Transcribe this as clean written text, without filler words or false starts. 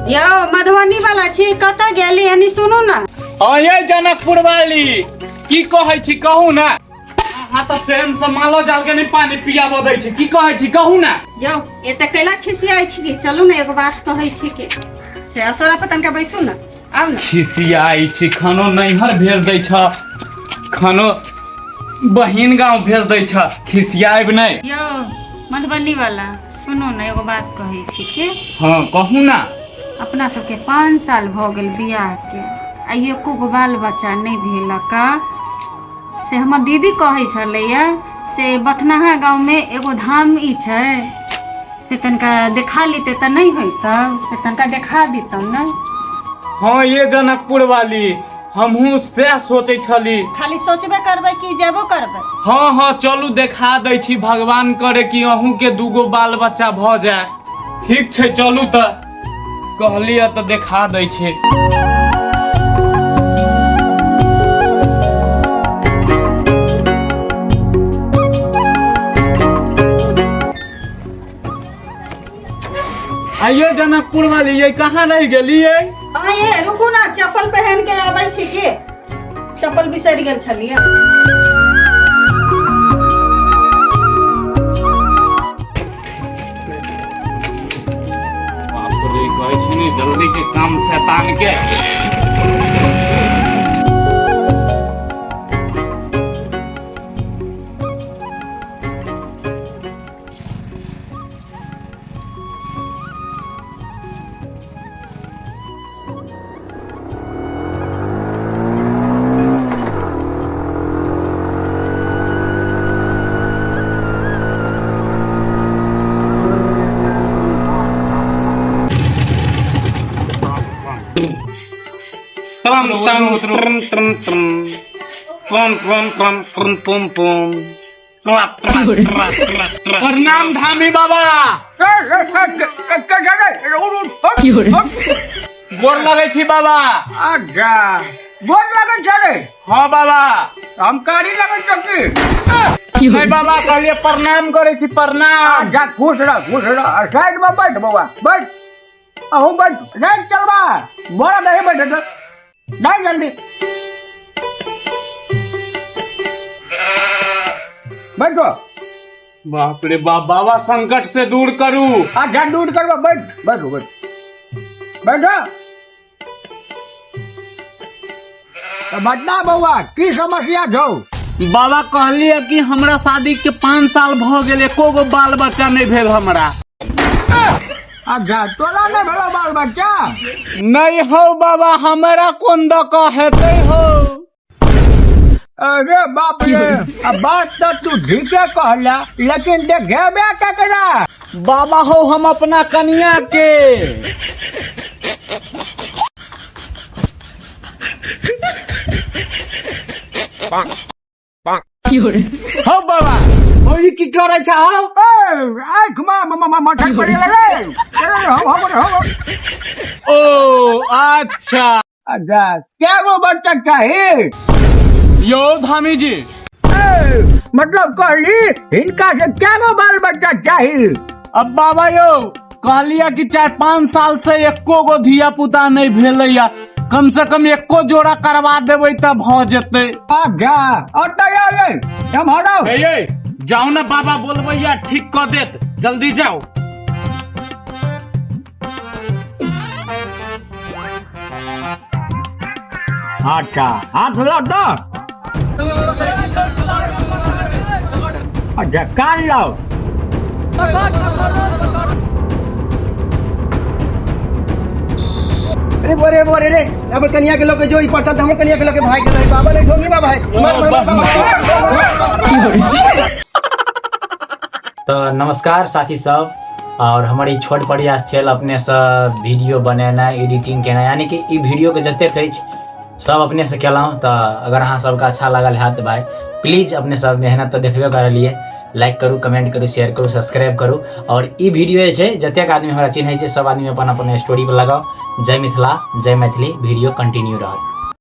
यौ मधुबनी वाला छी, कतऽ गेली? एनी सुनू ने। अये जनकपुर वाली, की कहै छी कहू ने। अहाँ तऽ ट्रेन से मालो जाल के नहि पानी पियाबऽ दै छी। की कहै छी कहू ने। यौ एते कैला खिसियाइ छी? चलू ने, एगो बात कहै छी के से असोरा पर तनका बैसू ने, आउ ने। खिसियाइ छी, खानो नैहर भेज दै छ, खानो बहिन गाँव भेज दै छ, खिसियाइब नहि। यौ मधुबनी वाला सुनू ने, एगो बात कहै छी के। हाँ कहू ना। अपना सबके 5 साल भऽ गेल बियाहके आ एको गो बाल बच्चा नहि भेल का। से हमर दीदी कहै छलैया से बथनाहा गाँवमे एगो धाम ई छै, से तनिका देखा लीते तऽ नहि होइतौ? से तनिका देखा दितौ ने। हाँ ये जनकपुर वाली, हमहूँ सएह सोचै छली। खाली सोचबे करबै कि जेबो करबै? हाँ हाँ चलू देखा दै छी, भगवान करे कि अहूँके दूगो बाल बच्चा भऽ जाय। ठीक छै चलू, तऽ कहलियै तऽ देखा दै छी। आइए जनकपुर वाली, ये कहाँ रह गेलियै? हाँ ये रुकू ना, चप्पल पहन के आबै छी के, चप्पल बिसरि गेल छलियै। बाप रे, कहै छै ने जल्दी के काम शैतान के। तम तम त्रम त्रम त्रम पम पम पम पम पम पम। प्रणाम धामी बाबा, गोर लगै छी बाबा। अच्छा, गोर लगै छै रे? हाँ बाबा। हम कारी लगै छै की? नहीं बाबा, कहलिए प्रणाम करै छी, प्रणाम। अच्छा, खुश रह, खुश रह। साइड में बैठ बौआ, बैठ, अहूँ बैठ। नहीं चलबा बड़ा नहीं बैठे, नहीं जल्दी बैठो। बाप रे बाप, बाबा संकट से दूर करू। अच्छा दूर करबो, बैठ बैठो बैठ बैठो। तो बता बौआ, की समस्या छौ? बाबा कहलिए कि हमरा शादी के 5 साल भ गेल, एको गो बाल बच्चा नहीं भेल हमरा। अच्छा, तोरा नहीं भेलो बाल बच्चा? नहीं हो बाबा, हमरा कोन द क हेतै हो। अरे बाप रे, अब बात तो तू ठीके कहला, लेकिन देखेबे केकरा? बाबा हो, हम अपना कनिया के। हो बाबा, ओई की करै छ हो? आँख में मच्छर पड़े रे। हो हो। ओ अच्छा। अच्छा, क्या गो बच्चा चाही? यो धामी जी। ए, मतलब कहली हिनका से क्या गो बाल बच्चा चाही? अब बाबा यो कहलिया कि 4-5 साल से एको गो धिया पुता नहीं भेलैया, कम से कम एको जोड़ा करवा देबै तऽ भऽ जेतै। अच्छा, ओतऽ आबै हम हराउ। हे ये जाओ ना बाबा, बोलबैया ठीक कऽ देत, जल्दी जाओ। अच्छा, हाथ लऽ दो। अच्छा, कान लाओ। अरे बोरे बोरे रे, हमर कनिया के लके जो ई परसल, हमर कनिया के लके भाग गेलै। बाबा नहीं ठोंगी बाबा है, मार मार मार, मार। तऽ नमस्कार साथी सब, और हमर ई छोट प्रयास छल अपनेसँ वीडियो बनेनाइ, एडिटिंग केनाइ, यानी कि ई वीडियोके जतेक अछि सब अपनेसँ केलहुँ। तऽ अगर अहाँ सबके अच्छा लागल हैत भाइ, प्लीज अपने सब मेहनत तऽ देखबे करलियै, लाइक करू, कमेंट करू, शेयर करू, सब्सक्राइब करू। और ई वीडियो जे छै, जतेक आदमी हमरा चिन्है छै सब आदमी अपन अपन स्टोरी पर लगाउ। जय मिथिला, जय मैथिली। वीडियो कंटिन्यू रहत।